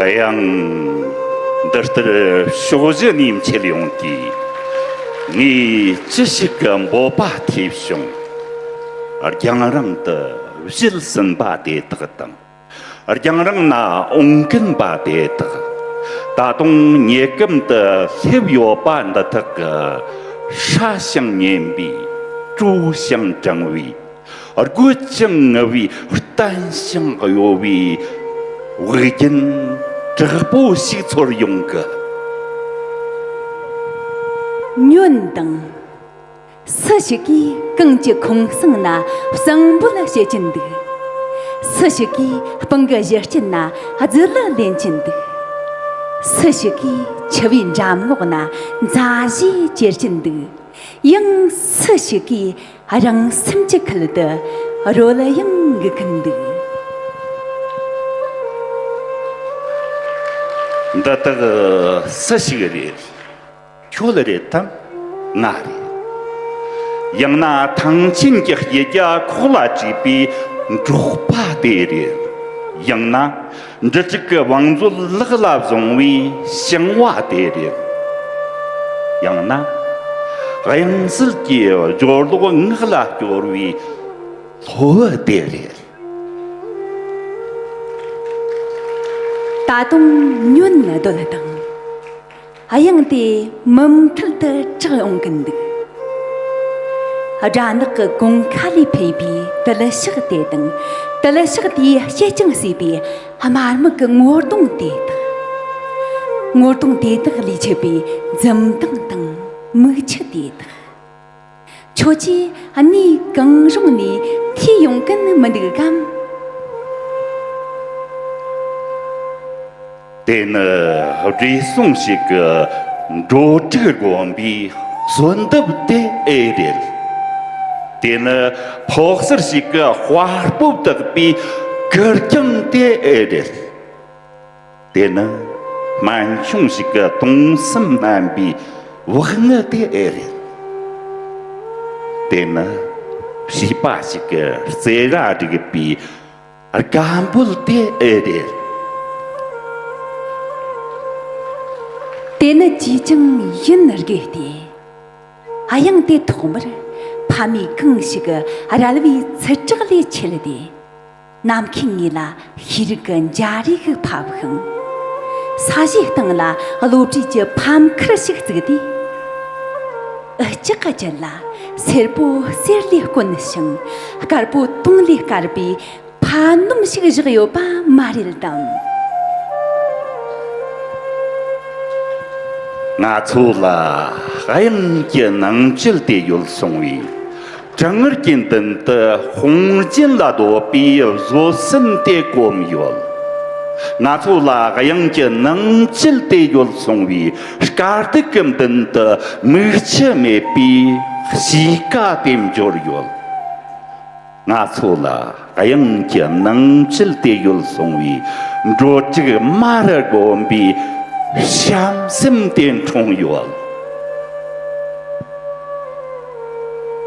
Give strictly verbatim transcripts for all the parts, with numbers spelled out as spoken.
དབྱངས་འདི་ལྟར་ཕྱོགས་བཞི་ནས་མཆེད་ཡོང་དུས། ངས་ཅི་ཞིག་གི་འབོད་པ་ཐེབས་བྱུང་། རྒྱང་རིང་དུ་བཞུད་ཟིན་པ་དེ་དག་དང་། རྒྱང་རིང་ན་འོང་གིན་པ་དེ་དག། ད་དུང་ཉེ་གམ་དུ་སླེབས་ཡོད་པ་འདི་དག་གི་སྲ་ཞིང་ཉེན་པའི། དྲོ་ཞིང་གྲང་བའི། རྒོད་ཅིང་ངུ་བའི། བརྟན་ཞིང་གཡོ་བའི་དབུགས་རྒྱུན་དྲག་པོ་ཞིག་ཚོར་ཡོང་གི། ཉོན་དང་། སུ་ཞིག་གིས་གངས་ཀྱི་ཁོང་གསེང་ན་བསང་འབོད་བྱེད་ཀྱིན་འདུག། སུ་ཞིག་གིས་སྤང་གི་གཞི་དཀྱིལ་ན་རྫི་ལི་ལེན་གྱིན་འདུག། སུ་ཞིག་གིས་འཆི་བའི་འགྲམ་ངོགས་ན་མཛའ་བཞེས་བྱེད་ཀྱིན་འདུག། ཡང་སུ་ཞིག་གིས་རང་སེམས་ཀྱི་ཁུལ་དུ་རོལ་དབྱངས་འགུག་གིན་འདུག། འདི་དག་སུ་ཞིག་རེད། ཁྱོད་རེད་དམ། ང་རེད། ཡང་ན་ཐང་ཆེན་གྱི་གཞི་རྒྱ་ཁོག་ལ་བྲིས་པའི་འབྲོག་པ་དེ་རེད། ཡང་ན། འབྲུ་དྲུག་གི་བང་མཛོད་ལག་ལ་བཟུང་བའི་ཞིང་བ་དེ་རེད། ཡང་ན། དབྱངས་གསལ་གྱི་སྦྱོར་ཀློག་ངག་ལ་སྐྱོར་བའི་སློབ་བུ་དེ་རེད། ད་དུང་ཉོན་སྡོད་དང་། དབྱངས་དེ་མུ་མཐུད་དུ་གྲགས་ཡོང་གིན་འདུག། སྦྲ་ནག་གི་གོང་ཁ་ལས་འཕེན་པའི་དུ་ལི་ཞག་དེ་དང་། དུ་ལི་ཞག་དེའི་ཕྱེད་ཀྱང་ཟད་པའི་དམར་སྨུག་གི་ངོ་གདོང་དེ་དག། ངོ་གདོང་དེ་དག་ལས་མཆེད་པའི་འཛུམ་མདངས་དང་མིག་ཆུ་དེ་དག། ཁྱོད་ཀྱིས་གནས་གང་རུང་ནས་ཐོས་ཡོང་གིན་མི་འདུག་གམ། དེ་ནི་བགྲེས་སོང་ཞིག་གི་འགྲོ་དྲུག་སྒོམ་པའི་གསོལ་འདེབས་དེ་ཨེ་རེད། དེ་ནི་ཕོ་གསར་ཞིག་གི་དཔའ་སྤོབས་དག་པའི་གུར་རྒྱང་དེ་ཨེ་རེད། དེ་ནི་སྨན་ཆུང་ཞིག་གི་དུང་སེམས་བརྣན་པའི་བག་ངུ་དེ་ཨེ་རེད། དེ་ནི་བྱིས་པ་ཞིག་གི་རྩེད་ར་སྒྲིག་པའི་དགའ་འབོད་དེ་ཨེ་རེད། དེ་ནི་ཅིས་ཀྱང་ཡིན་དགོས་ཏེ། དབྱངས་དེ་ཐོག་མར་ཕ་མའི་གང་ཞིག་རལ་བའི་ཚུལ་དྲག་ལས་མཆེད་དེ། ནམ་མཁའི་ངོས་ལ་ཤེས་རིག་གི་འཇའ་རིས་ཤིག་ཕབ་ཤིང་། ས་གཞིའི་སྟེང་ལ་བློ་གྲོས་ཀྱི་ཕམ་ཁར་ཞིག་བཙུགས་ཏེ། འུ་ཅག་གི་རྒྱུད་ལ་སེར་པོ་གསེར་ལས་དཀོན་ཞིང་། དཀར་པོ་དུང་ལས་དཀར་བའི་ཕ་ནོམ་ཞིག་བཞག་ཡོད་པ་མ་རེད་དམ། ང་ཚོ་ལ་དབྱངས་ཀྱི་ནང་བཅུད་དེ་ཡོད་སོང་བས། གྲང་ངར་གྱི་མདུན་དུ་དཔུང་རྒྱན་ལ་སྡོད་པའི་བཟོད་སེམས་དེ་གོམས་ཡོད། ང་ཚོ་ལ་དབྱངས་ཀྱི་ནང་བཅུད་དེ་ཡོད་སོང་བས། དཀའ་སྡུག་གི་མདུན་དུ་མིག་ཆུ་མེད་པའི་གཤིས་ཀ་དེ་འབྱོར་ཡོད། ང་ཚོ་ལ་དབྱངས་ཀྱི་ནང་བཅུད་དེ་ཡོད་སོང་བས། འགྲོ་དྲུག་མ་རུ་སྒོམ་པའི་བྱམས་སེམས་དེ་འཁྲུངས་ཡོད།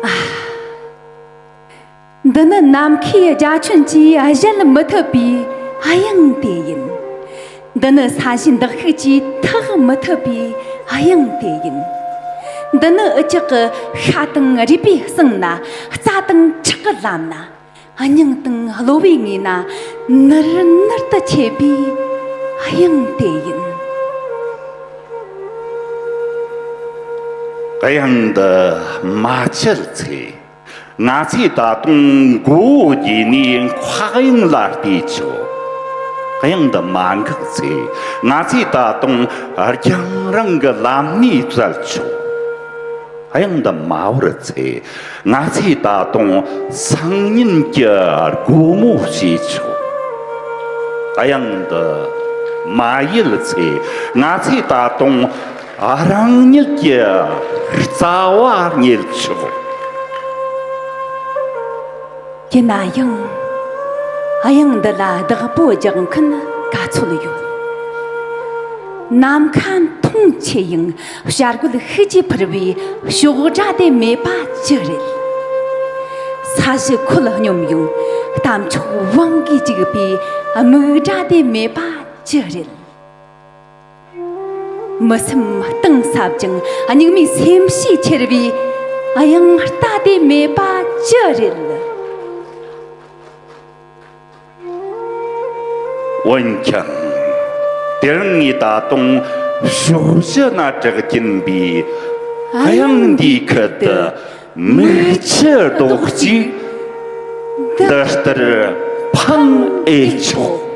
ཨ། འདི་ནི་ནམ་མཁའི་རྒྱ་ཁྱོན་གྱིས་གཞལ་མི་ཐུབ་པའི་དབྱངས་དེ་ཡིན། འདི་ནི་ས་གཞིའི་འདེགས་ཤུགས་ཀྱིས་འཐག་མི་ཐུབ་པའི་དབྱངས་དེ་ཡིན། འདི་ནི་འུ་ཅག་གི་ཤ་དང་རུས་པའི་གསེང་ན། རྩ་དང་ཁྲག་གི་ལམ་ན། སྙིང་དང་གློ་བའི་ངོས་ན་ནུར་ནུར་དུ་མཆེད་པའི་དབྱངས་དེ་ཡིན། དབྱངས་འདི་མ་མཆེད་ཚེ། ང་ཚོས་ད་དུང་མགོ་བོ་དགྱེ་ནས་འཁོར་དབྱངས་ལ་བལྟས་ཆོག། དབྱངས་འདི་མ་འགག་ཚེ། ང་ཚོས་ད་དུང་རྒྱང་རིང་གི་ལམ་སྣེ་བཙལ་ཆོག། དབྱངས་འདི་མ་བོར་ཚེ། ང་ཚོས་ད་དུང་སང་ཉིན་གྱི་སྒོ་མོ་ཕྱེ་ཆོག། དབྱངས་འདི་མ་ཡལ་ཚེ། ང་ཚོས་ད་དུང་རང་ཉིད་ཀྱི་རྩ་བ་རྙེད་ཆོག། ཡིན་ན་ཡང་། དབྱངས་འདི་ལ་བདག་པོ་རྒྱག་མཁན་ག་ཚོད་ཡོད། ནམ་མཁའ་མཐོང་ཆེ་ཡང་བྱ་རྒོད་ཤུགས་ཀྱིས་འཕུར་བའི་གཤོག་སྒྲ་དེ་མེད་པ་ཅི་རེད། ས་གཞི་ཁོད་སྙོམས་ཡང་རྟ་མཆོག་དབང་གིས་འཇིགས་པའི་རྨུགས་སྒྲ་དེ་མེད་པ་ཅི་རེད། མི་སེམས་གཏིང་ཟབ་ཅིང་སྙིགས་མའི་སེམས་གཤིས་ཁྱེར་བའི་དབྱངས་རྟ་དེ་མེད་པ་ཅི་རེད། འོན་ཀྱང་། དེ་རིང་ངས་ད་དུང་ཕྱོགས་བཞི་ན་གྲགས་ཀྱིན་པའི་དབྱངས་འདིའི་ཁུལ་དུ་མིག་ཆུ་རྡོག་གཅིག་འདི་ལྟར་འཕངས་ཨེ་ཆོག